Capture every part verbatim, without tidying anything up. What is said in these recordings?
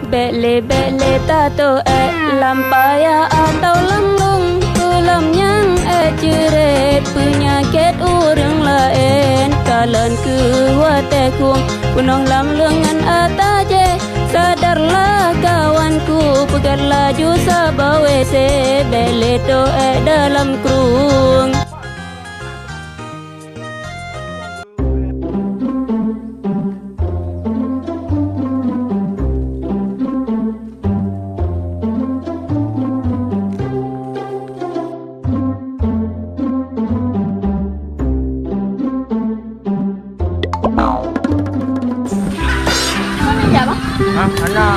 Bék lé, bék lé tatoh ék lam payah atawa lam lông, peue lom nyang ék ceuret peunyakét ureuëng laén. Kalon kheueh watée khueng peunoh lam leungan ata jéh. Sadarlah kawanku, peugét laju saboh W C, bék lé toh ék dalam krueng. Mana jak, Bang? Hah? Hana.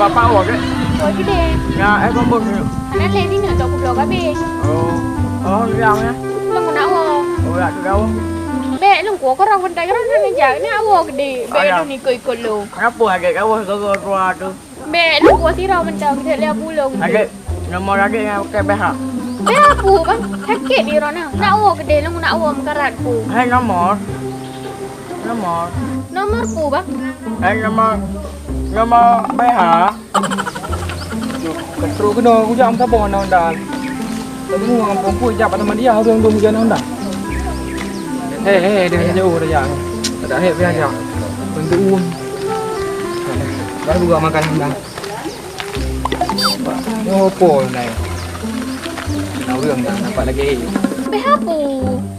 Bapak awak ke? Awak gede. Ya, eh, kompor ni. Hana lé sini, tak kubloh habis. Oh. Oh, ya, ya. Lôn nak awak. Oh, ya, tu kau. Bék, lôn kuah korang bentar, korang nak jak. Ni awak gede. Bék, lôn ikut-ikut lôn. Kenapa agak kau goro-goro tu? Bék, lôn kuah sirah mantong, keu lhèe buleuen. Lagèe nomor lagèe nyang pakai B H. B H peue, Bang? Sakét di droeneuh. Nak woe keudéh, lôn nak woe meukarat peue. Hai nomor. Nomor. Nomor peue, Bang? Hai nomor, nomor B H. Duh, ka trok keunoe kujak meusaboh undang-undang. Tunggu ngon perempuan jak pada media, ureueng dum hujan undang. Hei, hei, dia hanya ureueng jak. Ada hei, dia hanya. Untuk um. Baru gua makan undang. Nyoe po nai. Kena ureueng dah nampak lagi. Beh apu.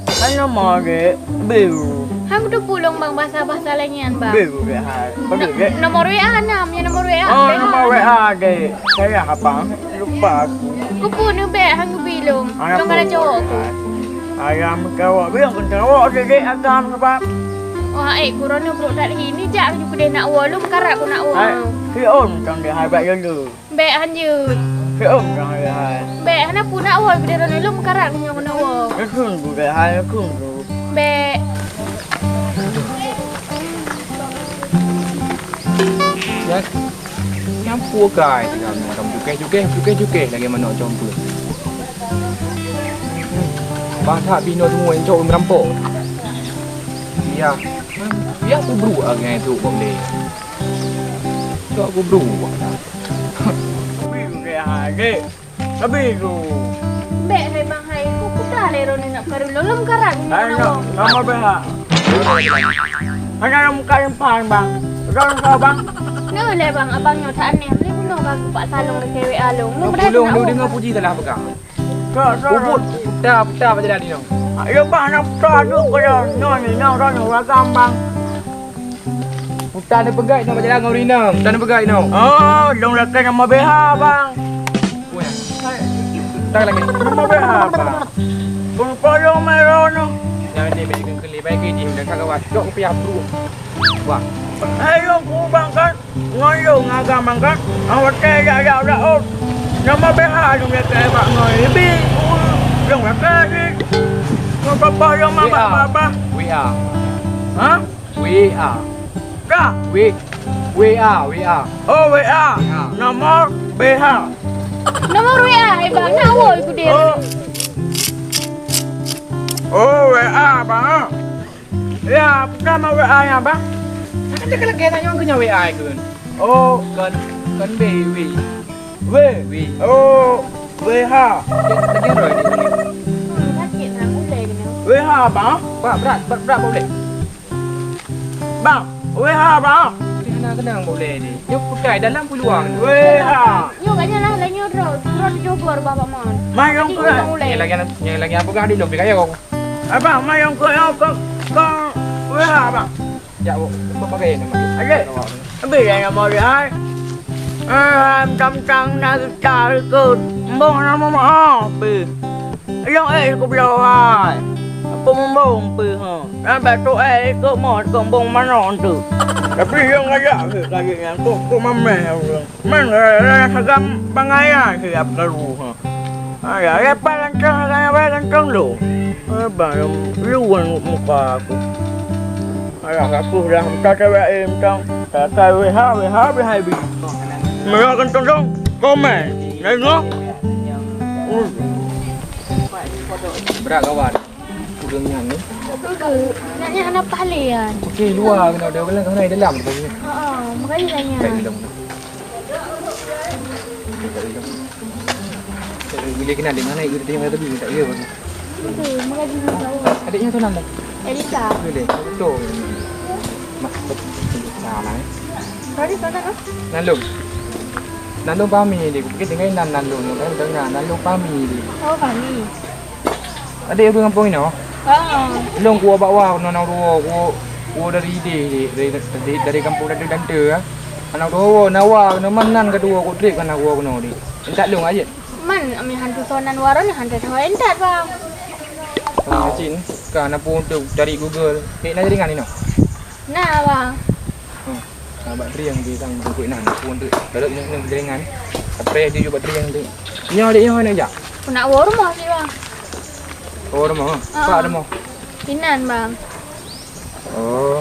Kan nama ke? Biru. Hang tu pulong bang bahasa-bahasa lain nyan, bang. Biru ke hai. Bagus ke? Nomor W A nam, ya nomor W A. Oh, nomor W A ke. Saya abang. Lupa aku. Kupu neubek hang geubi lôn. Lôn kana cowok ku. Ayam kawak bilang kena awak sikit asam sebab. Wah, eh, kurang ni brok that ini jak laju keudeh nak woe lôn, karat ku nak woe. Hai, si Om kan dia hai bak jaga. Bek hanjut. Si Om kan dia hai. Bek hana pun nak woe keudeh lôn, karat ku nyoe kena woe. Lekun ku deh hai, lekun ku. Bek. Ya. Nyang pue kai teuka macam jukeh-jukeh, jukeh-jukeh lagèe manok cong pue. Bang that binoe teumua cok meurampok. Ya. Ya kubru agai tu boleh. Cok kubru. Tapi ke hai dek. Tapi tu. Bek hai bang hai, ku kuta le roni nak karu lolom karat. Hai nak, nama beha. Hana muka yang pan bang. Kau kau bang. Neu le bang, abang nyoe that aneh. Beli bunoe bang kupak salong dekat W A long. Lu pulung lu dengar puji telah pegang. Kau kau. Ubut, puta puta baca dah ni dong. Ayo bang nak puta tu kau nyoe ni nyoe kau nyoe ragam bang. Puta ni pegai nyoe baca dah ngau rinang. Puta ni pegai nyoe. Oh, dong rakan nama beha bang. Punya. Puta lagi. Nama beha bang. Pun payung merah tu. Jangan dia bagi keli bagi dia dan kagak wasok piah bro. Wah. Ayo ku bang kan. Ngon lôn agam mangkat, awak teh jak-jak laôt. Nama B H lôn nyang teh bak ngon ibi. Lôn nyang teh jih. Ngon papa lôn mama papa. W A. Ha? W A. Ka? W, W A, W A. Oh, W A. W A. Nomor B H. Nomor W A, eh, bang. Nak woi ku dia. Oh. Oh, W A, bang. Ya, nama W A nya, bang? Kan dia kalau kena nyong kena W A ikut. Oh, kan kan B W. W. W. Oh, W H. Dia lagi roh dia. Sakit nak mulai kena. W H, bang? Pak berat, berat, berat boleh. Bang, W H, bang? Dia nak kena boleh ni. Dia pakai dalam peluang. W H. Nyo banyak lah, lah nyo draw. Draw tujuh gol, Bapak Man. Mai yang kurang. Yang lagi, yang lagi apa kah dulu? Beri kaya kau. Abang, mai nyang keu, nyang keu, keu W H, abang. Jak, bu, bu pakai nama. Aje. Ambil yang nama dia, hai. Eh, hai, macam-macam nak cari ke. Mbong nama mah, pi. Yang eh, aku bilang, hai. Apa membong, pi, ha. Yang betul, eh, ikut mau, ikut mbong mana tu. Tapi yang kaya, kaya yang tu, tu mameh, ya Allah. Man, eh, eh, sagam bangaya siap lalu, ha. Ayah, eh, apa lancang, sagam apa lancang lu? Eh, bang, luan muka aku. Ayah, aku dah minta cewek, eh, minta, kata W H, W H, W H, bi. Mereka kentang dong, komen. Nengok. Uh. Berat kawan. Ureueng nyan ni. Nak nyan hana pahlayan. Okey, luar kena ada orang lain, kena dalam tu. Ha, makanya tanya. Baik, dalam. Boleh kenal di mana? Itu yang tadi tak kira. Okey, makasih. Adiknya tu nama? Elisa. Boleh. Betul. Mak, salah, eh. Tadi sana kan? Nalung. Nalung Pami di. Bukit tinggal nan Nalung. Kan dengar Nalung Pami di. Oh, Pami. Adik ureueng gampông inoe? Ha. Lôn kuwoe bak wa, keunoe na dua, kuwoe, kuwoe dari idéh, dari, dari, dari gampông Dante-Dante, ya. Aneuk dua, na wa, keunoe man nan keudua, ku trép kana kuwoe keunoe di. Intat lôn aja. Man, ami hantu sonan waron, hantu soe intat, Bang. Ah, cin, ka na pun tu cari Google. Nek na jaringan inoe? Na, Bang. Hmm. Nah, bak Driang di sang buku nan, pun tu. Lalu ini, ini jaringan. Apa dia juga bak Driang tu? Nyoe adik nyoe nak jak? Aku nak bawa rumah sih, Bang. Oh, rumah. Ah. Pak rumah. Inan, Bang. Oh.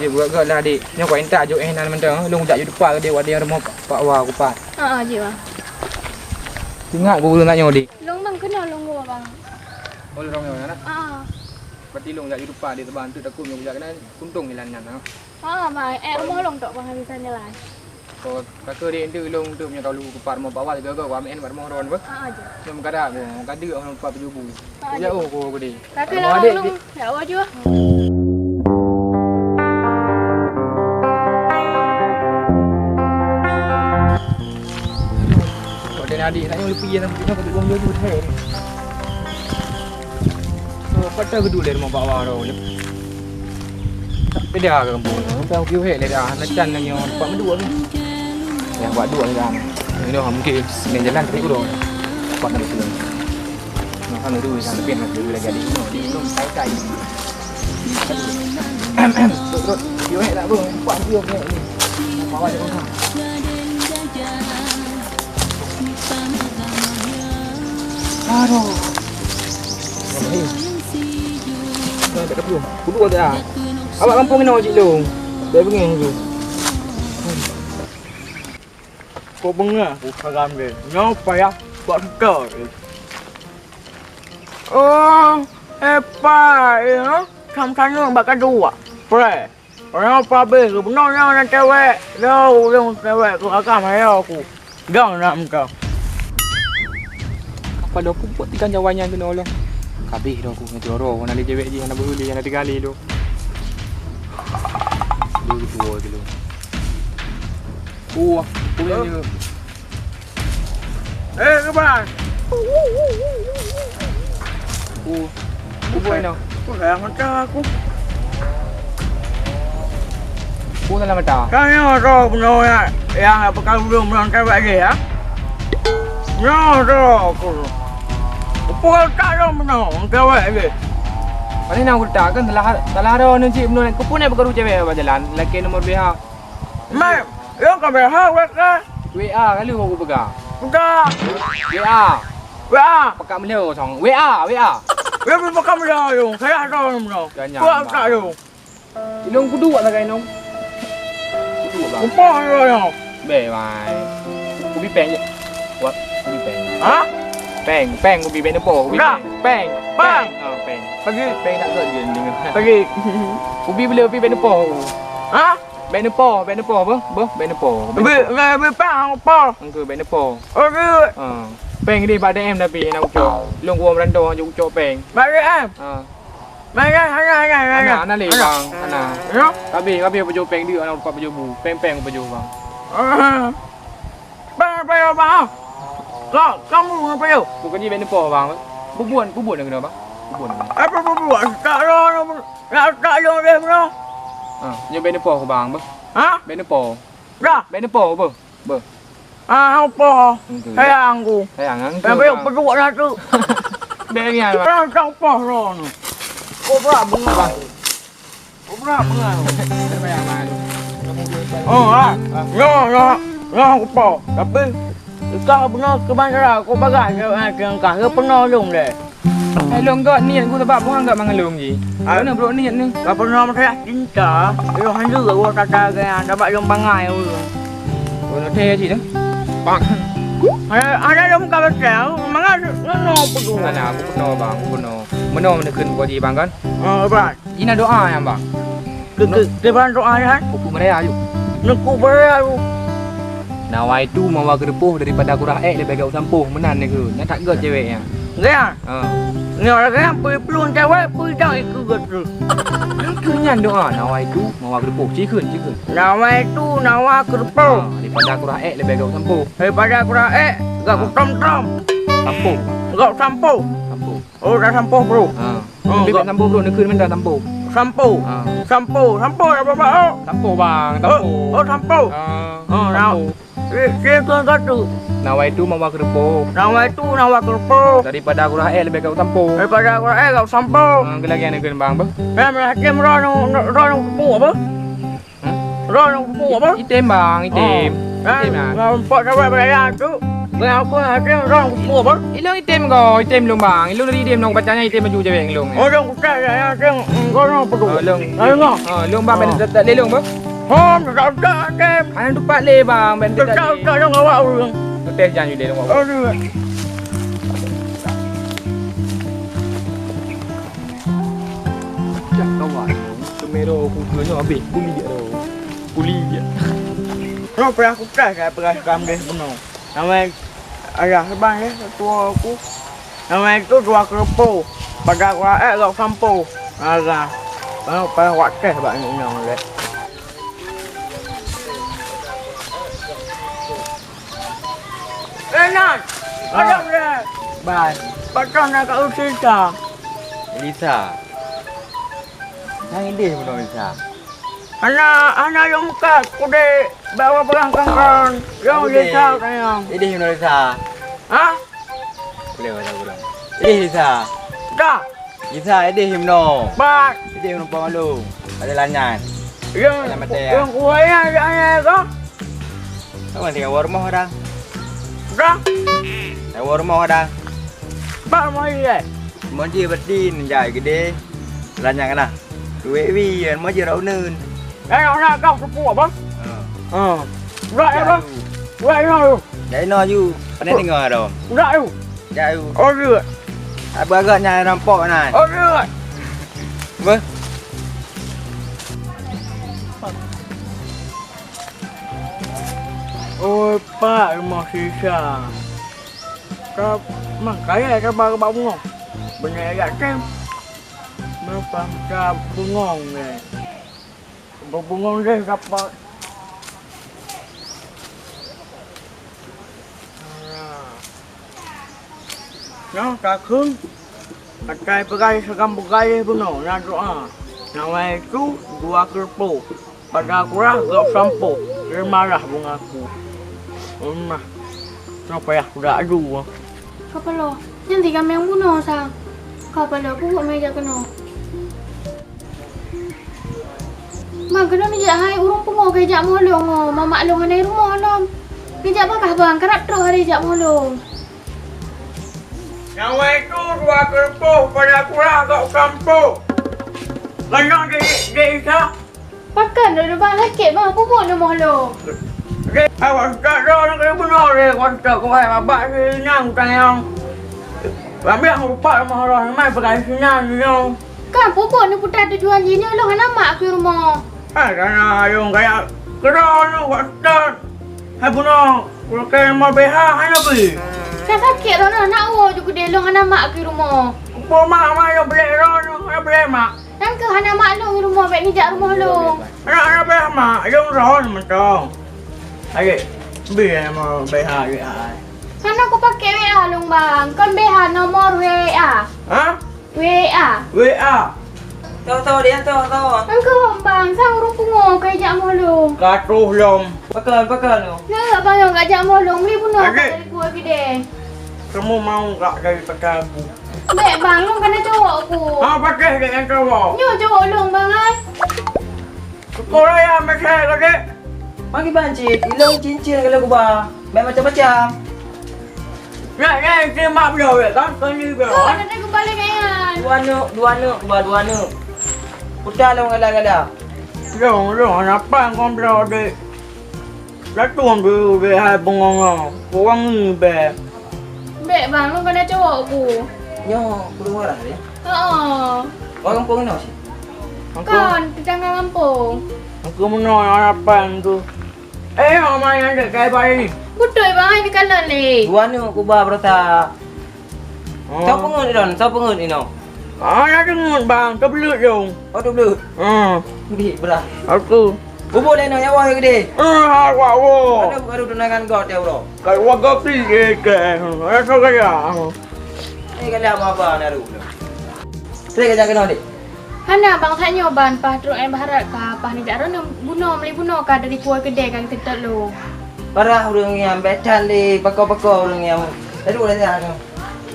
Dia buat gak lah, adik. Nyoe kau entak juk eh nan mentang. Lu dak juk depan dia, ada yang rumah Pak Wa, aku Pak. Ha, ha, jih, Bang. Ingat guru nak nyoe, dik. Long, Bang, kenal long gua, Bang. Oh, long nyoe, nah. Ah. Berarti long jak juk depan dia, teban tu takut nyoe jak kena kuntung jalan nyan, ha. Ha, Bang. Eh, rumah long tok, Bang, habis sana lah. Oh, kaka dek enteuk lôn enteuk meunyoe ka lôn keupat rumoh bak awai, sigoe-goe ku amén bak rumoh droen beuh. Ha, jeuet. Nyoe meukadak ku, ka deuk rumoh pat tujoh bu. Ha, jeuet. Ujak oh ku gede. Kaka lôn, dek. Yak oh jua. Kok dia adik nak nyang lebih yang nak buat buat buat buat. Oh, patah gedung dari rumoh bak awai droen. Beda ke kampung. Bukan piôh hek leda, macam nang yang tempat mendua ni. Yang buat dua leda. Ini dah mungkin main jalan tadi udah. Tempat mendua tu. Nah, kan dulu yang lebih nak dulu lagi ada ini. Ini kai-kai. Terus, terus. Piôh hek tak, bro? Empat piôh hek ni. Bawa dia orang. Aduh. Nah, tak ada peluh. Kudu ada. Awak kampung ni awak cik long. Dah bengeng tu. Kau bengah, kau karam dia. Nyawa payah buat kita. Oh, hebat ya. Sama-sama bak kadua. Pre. Orang apa habéh geubunoe nyoe nyang cewek, nyoe ureueng cewek keu agam ayo ku. Gang na muka. Apa lo pupuk tiga nyawa nyang keunoe lo. Kabéh dah ku ngeujoro, na lé cewek jih, na beuhuli, na tiga lé lo. Lu tuwo dulu. Wah, punya. Eh, ke bang? Oh, kubur inoe. Aku sayang mata aku. Ku dalam mata. Kau ni orang bunuh ya, yang apa kau belum menang cewek lagi ya? Nyoe tu aku. Apa kau tak ada menang cewek lagi? Mana nak aku tak kan salah salah ada orang cik bunuh. Kau pun nak bergaru cewek apa jalan? Laki nomor B H. Mai, yo ka B H wek ka. W A kali aku pegang. Pegang. W A. W A. Pekat melo song. W A, W A. Yo pekat melo yo. Saya ada melo. Ganyang. Kuat tak yo? Ilong kudu awak sagai nong. Kudu awak. Kupoh yo yo. Be mai. Kubi peng je. Kuat kubi peng. Ha? Peng, peng kubi peng depo. Kubi peng. Peng. Peng. Ah, peng. Pagi. Peng tak kau je dengan. Pagi. Kubi bela kubi peng depo. Ha? Bèk neupo, bèk neupo, beuh, beuh, bèk neupo, bèk neupo. Bèk, bèk, bèk pang, po. Engkeu bèk neupo. Oke. Ha. Pèng deh bak A T M tapi nak ucok. Lôn kuwoe meurantau hanjeuet ucok pèng. Bak A T M? Ha. Bak A T M, hana, hana, hana, hana. Hana, hana lé, bang, hana. Ya? Habéh, habéh pajoh pèng deuek, hana pajoh bu. Pèng-pèng pajoh, bang. Ah. Bang, apa ya, bang? Kau, kamu apa ya? Bukan ni bèk neupo, bang. Bubon, bubon nak kena, bang. Bubon. Apa bubon? Tak ada, tak ada, tak ada, tak ada. Ha, nyoe bèk neupo, bang, beuh. Ha? Bèk neupo. Dah. Bèk neupo, beuh. Beuh. Ah, apa? Engkeu. Sayang aku. Sayang, engkeu, bang. Tapi yang perut lah tu. Bèk nyan, bang. Orang tak apa lah ni. Kau berat bunga. Bang. Kau berat bunga. Oh, ha. Nyoe, nyoe, nyoe aku apa? Tapi, kau benar kebanyakan kau bagai ke, ke, ke, ke penolong deh. Hai lôn gak niet ku sabab buang gak mangelung ji. Ah. Mana bro niet ni? Ka pernah masalah cinta, yo hanjeuet gua kata gaya dapat lôn bangai ureueng. Ureueng teh cit dah. Bang. Ada, ada lôn ka betul, mangat ngono pedu. Mana aku pernah bang, aku pernah. Mana mana kena buat ji bang kan? Ah, bang. Ina doa ya bang. Ke, ke, ke bang doa ya? Buku mereka yuk. Nuku beraya yuk. Nawaitu mawa keureupôh daripada kurah ék leubeh gét sampoh, meunan nyan keuh. Nyan that gét cewek nyan. Gét? Ha. Nyoe lagèe nyan peue plueng cewek peue jang ikeu gét tu. Keu nyan doa, nawaitu mawa keureupôh. Cikheun, cikheun. Nawaitu nawa keureupôh. Ha, daripada kurah ék leubeh gét sampoh. Daripada kurah ék gét, ha, kutom-tom. Sampoh. Gét sampoh. Sampoh. Oh, dah sampoh, bro. Ha. Oh, tapi enggak. Bèk sampoh, bro, neukheun mantong sampoh. Sampoh. Ha. Sampoh, sampoh dah bapak, oh. Sampoh, bang, sampoh. Oh, oh, sampoh. Ha, oh, nah. Sampoh. Eh, saya ke satu. Nawaitu mawa keureupôh. Nawaitu nawa keureupôh. Daripada kurah ék leubeh gét sampoh. Daripada kurah ék gét sampoh. Ha, keu lagèe nyan neukheun, bang, beuh. Bang, hati meurah nang, nang, nang keureupôh apa? Hmm? Rôn nyang kupeue apa? Item, bang, item. Oh. Item, kan? Ngon pok sabar bak dayah tu. Ngon aku hati rôn nyang kupeue apa? Ilôn item ko, item lôn, bang. Ilôn dari item lôn, baca nyan item baju cewek lôn. Oh, lôn kucak dayah item, rôn nyang kupeue. Oh, lôn. Ayo, ngah. Oh, lôn, bang, ben tetap lé lôn, bang. Hom, tetap, tetap, item. Hana tupat lé, bang, ben tetap lé. Tetap, tetap, lôn awak ureueng. Tetap janji lé lôn awak. Oh, iya. Jak kawan, seumero kukeue nyoe habéh puli jak droe. Puli jak. Nyoe payah kupreh ka peugah kambeh bunoe. Namai ayah reubang lé tuwo ku. Namai tu dua keureupô. Pada ku raék lom sampoe. Alah. Nyoe payah watèe bak nyoe lé. Eh, Nan! Ah. Padang deh! Bai. Patah na ka usi sa. Lisa. Nang idéh bunoe Lisa. Hana, hana lôn kat, kudéh bawa barang kangkang. Lôn Lisa kayang. Idéh bunoe Lisa. Hah? Boleh bahasa kurang. Idéh Lisa. Dah. Lisa, idéh bunoe. Bat. Idéh bunoe pangolong. Ada lanyan. Yang, ada mata ya. Yang kuaya ada ko. Kawan tinggal warung moh dah. Dah. Dah warung moh dah. Bak moh ye. Moh je berarti menjai gede. Lanjang kena. Duit wi, moh je raunen. Eh, nak kau sepuh apa? Ha. Ha. Udah ya, bang. Udah ya, lu. Jadi no ju. Pernah dengar dong. Udah, lu. Jauh. Oh, dia. Apa agaknya rampok nah? Oh, dia. Apa? Oi, Pak, rumoh sisa. Ka, mang kaya ka ba, ba bungong. Beungoh jak tem. Meupah ka bungong deh. Beubungong deh dapat. Nah. Nyoe takheun, katai peugah sagam peugah bunoe na doa. Nawaitu dua keureupô, pada kurah gok sampoe, lé marah beungaku. Ummah, nyoe payah kuda adu. Kapalo, nyan tiga meng bunoe sa. Kapalo, kubu meja keunoe. Bang, keunoe neujak hai ureueng pungo keu jak moh lôn, oh, mamak lôn hana i rumoh lom. Neujak pakah, bang, karab trok hari jak moh lôn. Nyawai tu dua keureupôh pada kurah gok sampoe. Keunoe di, di Isa. Pakon lôn, bang, sakét, bang, peue buet lôn moh lôn? Di, awak tak ada nak kena bunuh dia, kau tak kau hai babak ni nang tayang. Rambiang rupa moh lôn, mai pegai sinan nyoe. Kan pupuk neuputra tujuan jih nyoe lôn hana mak keu rumoh. Hai, kana ayong kaya keudroe nyoe, Pak Ustaz. Hai bunoe, kukée rumoh B H hana bri. Ka sakét droeneuh, nak woe ju keudeh lôn hana mak keu rumoh. Peue mak, mak ayong bri droeneuh, hana bri mak. Nyan keuh hana mak lôn rumoh, bèk neujak rumoh lôn. Hana, hana bri mak, ayong droeneuh mantong. Ayo, bri rumoh B H, B H. Hana kupakè W A lôn, bang. Kon B H, nomor W A. Hah? W A. W A. Toh, toh, dia toh, toh. Engkau, bang, sang ureueng pungo ka jak moh lôn. Ka troh lom. Pakon, pakon lôn. Nyoe, bang, nyoe ka jak moh lôn. Beli bunoe dari kuah gede. Kamu mau nggak daripada aku? Bèk, bang, lôn kana cowok ku. Ha, pakè dek nyang cowok. Nyoe cowok lôn, bang, ai. Sekolah ya, mesra lagi. Pagi ban cit, ilong cincin kalau kuba, main macam-macam. Nak, nak, terima bloe, kan? Kan ni bloe, kan? Ada kembali kan? Dua aneuk, dua aneuk kuba, dua aneuk. Putar lom gala-gala. Long, long, kenapa kau bloe dek? Dah tuan dulu dek hai bengong. Kurang ni be. Bèk bang, lôn kana cowok ku. Nyoe, ku dengar dah, ya? Heeh. Orang kampung ni sih? Kon, tetangga kampung. Aku menolak harapan tu. Eh, Oma, nyan dek kai bai. Beutôi, Bang, hai geukalon lé. Dua aneuk kuba beurata. Oh. Soe peungeut idon? Soe peungeut inoe? Ah, na deungon, Bang, teubleuet jong. Oh, teubleuet? Hmm. Bih, beurah. Aku. Bubuk lé inoe, nyawa geude. Hmm, hak wak wo. Ada bukan tunangan kau, teh, bro? Kai wak gopi, eh, ke. Rasa gaya. Eh, kalian apa, apa, naru? Saya kerja kena, dek. Hana, Bang, that nyoe ban paih trok, eh, baharat ka paih neujak droeneuh bunoe, meuli bunoe ka dari puwoe keudè ka geuteutôt lôn. Parah ureueng nyan, bèk that lé pako-pako ureueng nyan. Taduek lé siat nyoe.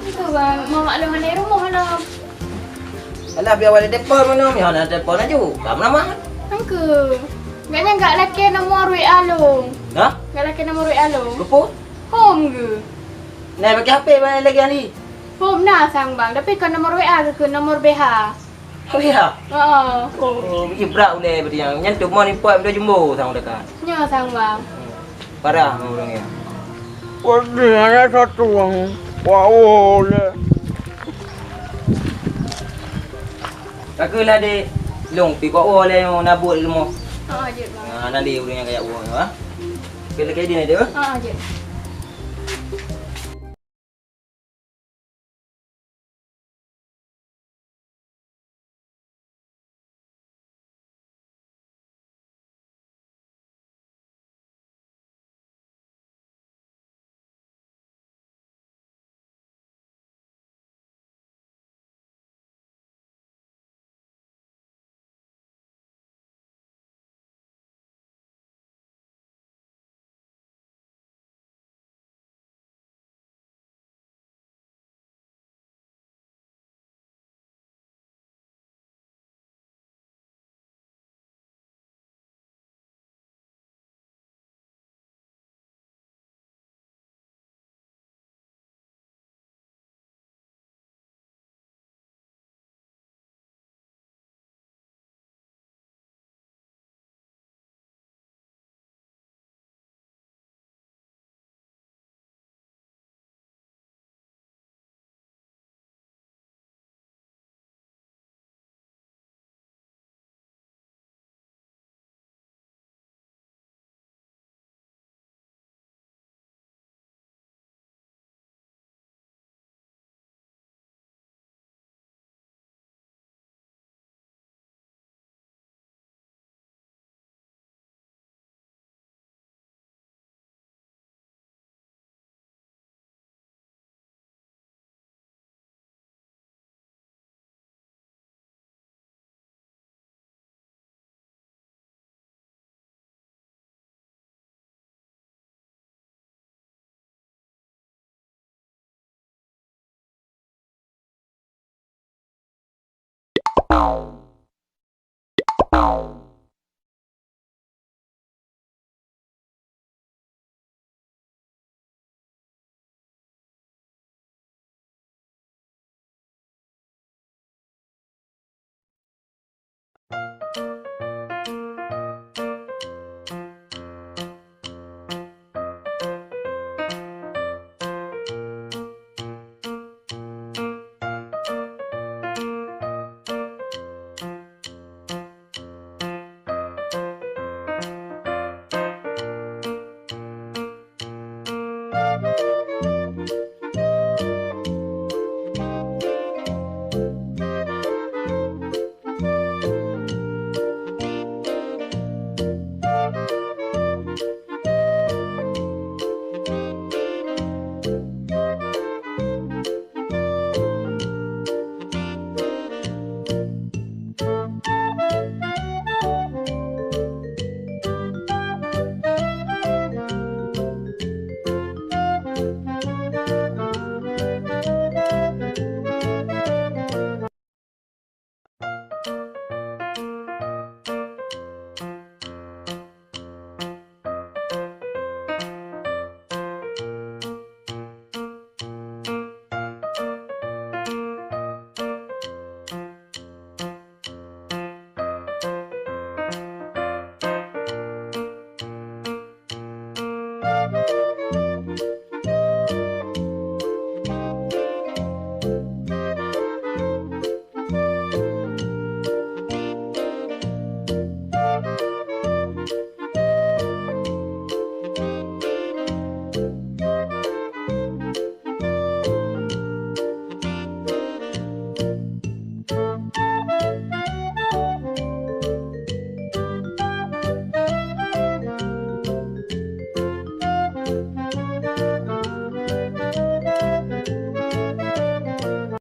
Itu, Bang, mamak lôn hana rumoh lom. Alah, biar awak telepon mana, nyoe hana telepon laju. Ka meunamah. Angku. Gaknyan gak lakèe nomor W A lôn. Hah? Gak lakèe nomor W A lôn. Geupeu? Hom geuh. Nah, pakai H P mana lagi ni? Hom na sang, Bang, tapi kon nomor W A geuh, keu nomor B H. Oh, ya? Heeh. Oh, biji brat ulèe berarti nyan. Nyan teuma import dua jumbo sang dekat. Nyoe sang, Bang. Hmm. Parah ureueng nyan. Waduh, ada satu, Bang. Wah, oh, le. Ka keuh lah, dek. Lôn pi kok woe lé nyoe, na buet lé rumoh. Ha, jeuet, Bang. Ha, na lé ureueng nyang kajak woe nyoe, ha. Keu lakèe idin, dek, ha? Ha, jeuet.